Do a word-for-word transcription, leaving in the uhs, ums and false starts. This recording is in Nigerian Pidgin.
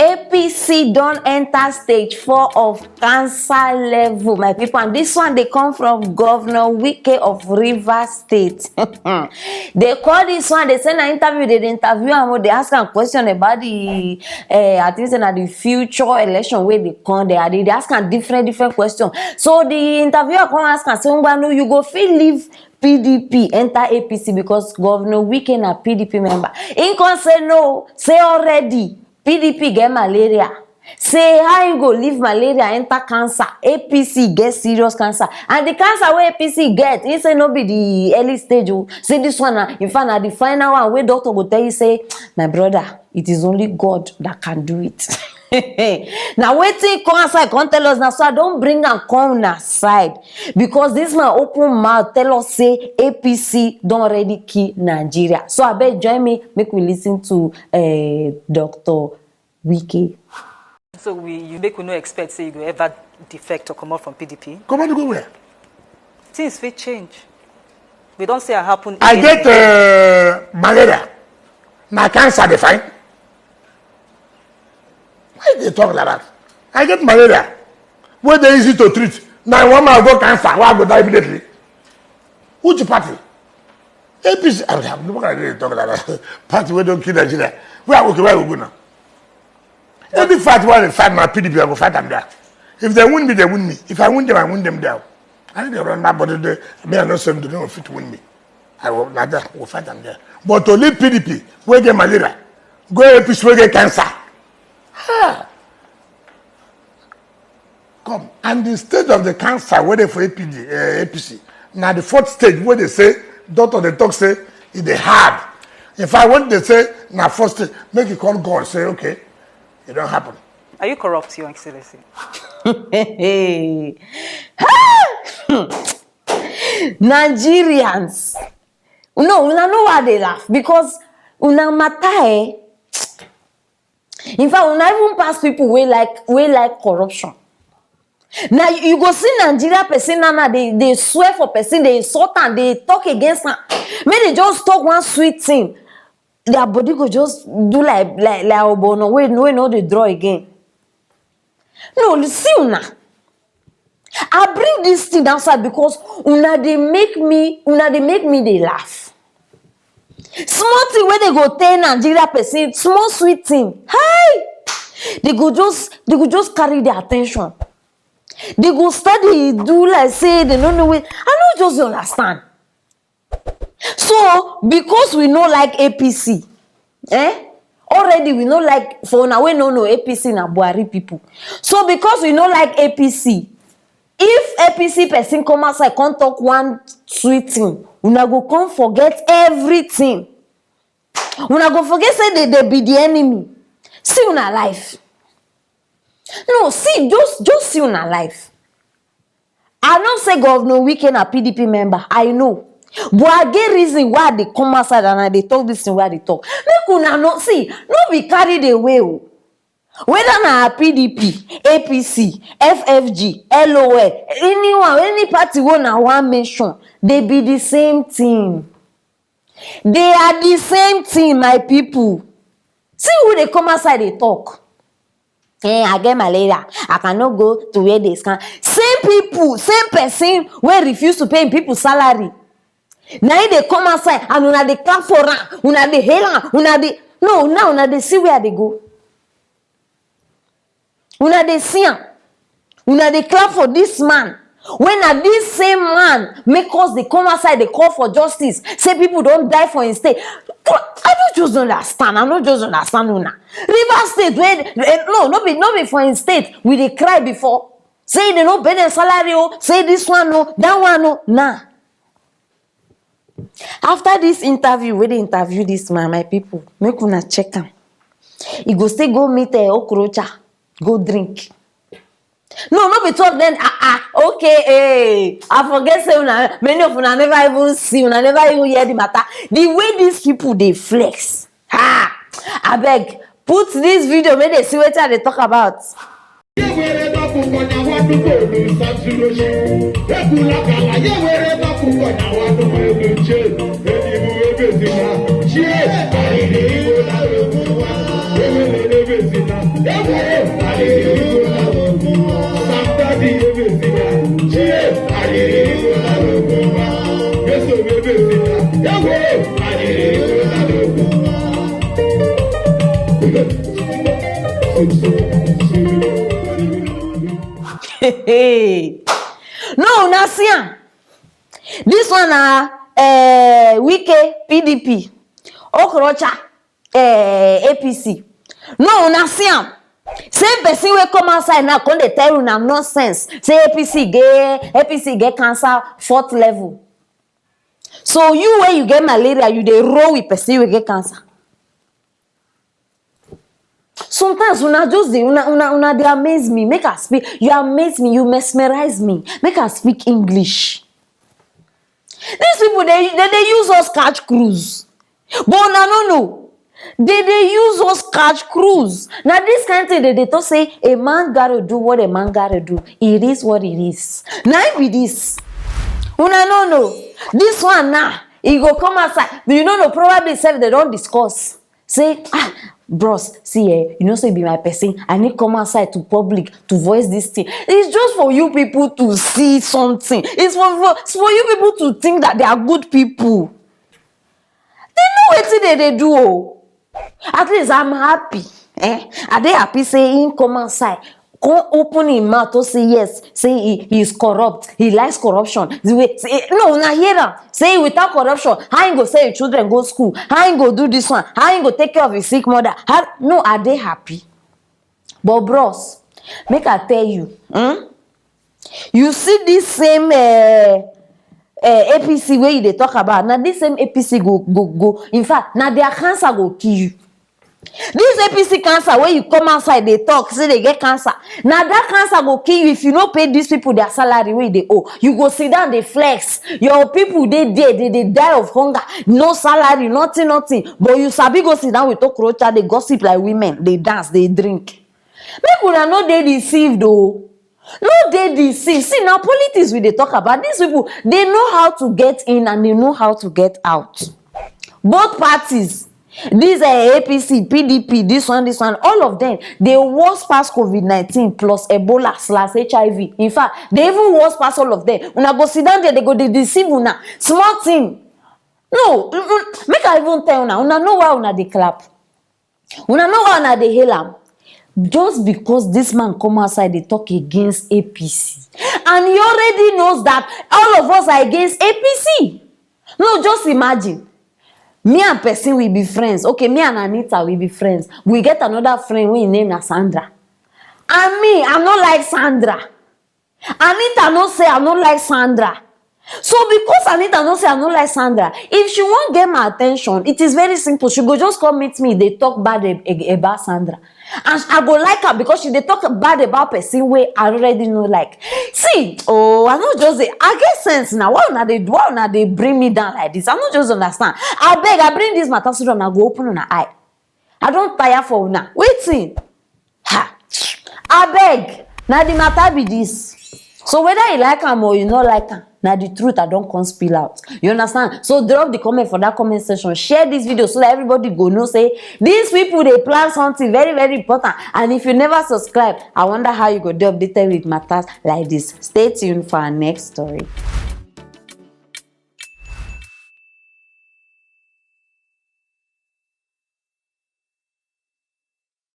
APC don enter stage four of cancer level, my people, and this one dey come from Governor Wike of Rivers State. They call this one, they say na interview, they dey interview am, they ask am question about the, uh, I think say na the future election wey dey come there. They dey ask am different different question. So the interviewer come ask am say, "Ngbanu, you go fit leave PDP enter APC because Governor Wike na PDP member?" He come say no, say already PDP get malaria. Say how you go leave malaria enter cancer? APC get serious cancer, and the cancer wey APC get, he say no be the early stage o. Say this one na, in fact, na the final one wey doctor go tell you say, "My brother, it is only God that can do it." Now wetin come outside come tell us now, so I don bring am come una side, because this man open mouth tell us say APC don already kill Nigeria. So abeg join me, make we listen to uh, Doctor Wike. So we, you make we no expect say you go ever defect or comot from PDP. Comot go where? Things fit change. We don see am happen. I in- get uh, malaria. Na cancer dey find. Why you dey talk like that? I get malaria wey dey easy to treat. Na one man go cancer, wey I go die immediately. Which party? APC. I mean, I'm not gonna talk like that. Party wey don kill Nigeria. Where, okay, where we go now? Any fight wey I dey fight, na PDP I go fight am there. If they win me, they win me. If I win them, I win them there. I no dey run that body there. Me, I know say they no fit win me. I go, na there, I go fight am there. But to leave PDP wey get malaria, go APC wey get cancer. Ha! Come, and the stage of the cancer wey dey for APD, uh, APC, na the fourth stage wey dey say, doctor dey talk say e dey hard. In fact, when they say na first stage, make you call God say, "Okay, e don happen." Are you corrupt, Your Excellency? Nigerians, no, una know why they laugh, because una matter, eh? In fact, una even pass people wey like, wey like corruption. Now you go see Nigeria person now, now they, they swear for person, they insult and they talk against am. Make they just talk one sweet thing, their body go just do like, like, like ogbono wey, wey no dey draw again. No, see una. I bring this thing outside because una dey make me, una dey make me dey laugh. Small thing wey they go tell Nigeria person, small sweet thing, hey, they go just, they go just carry their attention. They go start dey do like say they no know wetin. I no just dey understand. So because we no like APC, eh? Already we no like, for una wey no know, APC na Buhari people. So because we no like APC, if APC person come outside come talk one sweet thing, una go come forget everything. Una go forget say they, they be the enemy. See una life. No, see, just, just see una life. I know say Governor Wike na PDP member, I know. But I get reason why I dey come outside and I dey talk this thing wey I dey talk. Make una no, see, no be carried away o. Whether na PDP, APC, FFG, LOL, anyone, any party wey una wan mention, they be the same thing. They are the same thing, my people. See who dey come outside dey talk. Eh, I get malaria, I cannot go to where they scan. Same people, same person wey refuse to pay him people salary. Na him dey come outside and una dey clap for am, una dey hail am, una dey, no, now una dey see where I dey go. Una dey see am, una dey clap for this man. When na this same man make us dey come outside dey call for justice, say people don die for him state. I no just understand, I no just understand una. Rivers State, wey, eh, no, no be, no be for him state we dey cry before. Say they no pay them salary o, say this one no, that one no. Nah. After this interview wey they interview this man, my people, make una check am. He go still go meet uh, Okorocha, go drink. No, no be talk then, ah, ah, okay, eh, I forget say una, many of una never even see, una never even hear the matter. The way these people dey flex, ha, abeg, put this video make they see wetin I dey talk about. Hey. No, una see am. This one na uh, Wike, P D P, Okorocha, uh, A P C. No, una see am. Same person wey come outside now come dey tell una nonsense. Say A P C get A P C get cancer fourth level. So you wey you get malaria, you dey roll with person wey get cancer. Sometimes una just dey una una una dey amaze me. Make I speak. You amaze me. You mesmerize me. Make I speak English. These people they they dey use us catch cruise. But una no know. They dey use us catch cruise. Na this kind thing they dey talk say a man gotta do what a man gotta do. It is what it is. Na im be this. Una no know. This one now, e go come outside. You no know, probably sef they don discuss. Say, ah, bros, see eh, you know say you be my person. I need come outside to public to voice this thing. It's just for you people to see something. It's for, for, it's for you people to think that they are good people. They know wetin they dey do o. At least I'm happy. Eh? I dey happy say him come outside, come open him mouth to say yes, say he, he is corrupt, he likes corruption. The way say, no, una hear am. Say without corruption, how he go send your children go school? How he go do this one? How he go take care of his sick mother? How, no, I dey happy. But bros, make I tell you, hmm? You see this same uh, uh, A P C wey you dey talk about, na this same A P C go go go. In fact, na their cancer go kill you. This A P C cancer wey you come outside dey talk say they get cancer, na that cancer go kill you if you no pay these people their salary wey they owe. You go sit down dey flex. Your people dey there, they dey die of hunger, no salary, nothing, nothing. But you sabi go sit down with Okorocha, dey gossip like women, dey dance, dey drink. Make una no dey deceived o. No dey deceived. See, na politics we dey talk about. These people, they know how to get in and they know how to get out. Both parties, this uh, A P C, P D P, this one, this one, all of them, they worse pass COVID nineteen plus Ebola slash H I V. In fact, they even worse pass all of them. Una go sit down there, they go dey deceive una. Small thing. No, mm, mm, make I even tell una. Una know why una dey clap. Una know why una dey hail am. Just because this man come outside dey talk against A P C, and he already knows that all of us are against A P C. No, just imagine. Me and person we be friends. Okay, me and Anita we be friends. We get another friend wey him name na Sandra. And me, I no like Sandra. Anita no say I no like Sandra. So because Anita no say I no like Sandra, if she wan get my attention, it is very simple. She go just come meet me, dey talk bad ab- ab- about Sandra. And I go like her because she dey talk bad about person wey I already no like. See, oh, I no just dey, I get sense now. Why una dey do, why una dey bring me down like this? I no just understand. Abeg, I bring this matter so that una go open una eye. I don tire for una. Wetin? Ha! Abeg, na the matter be this. So whether you like am or you no like am, na the truth I don come spill out. You understand? So drop the comment for that comment section. Share this video so that everybody go know say these people dey plan something very, very important. And if you never subscribe, I wonder how you go dey updated with matters like this. Stay tuned for our next story.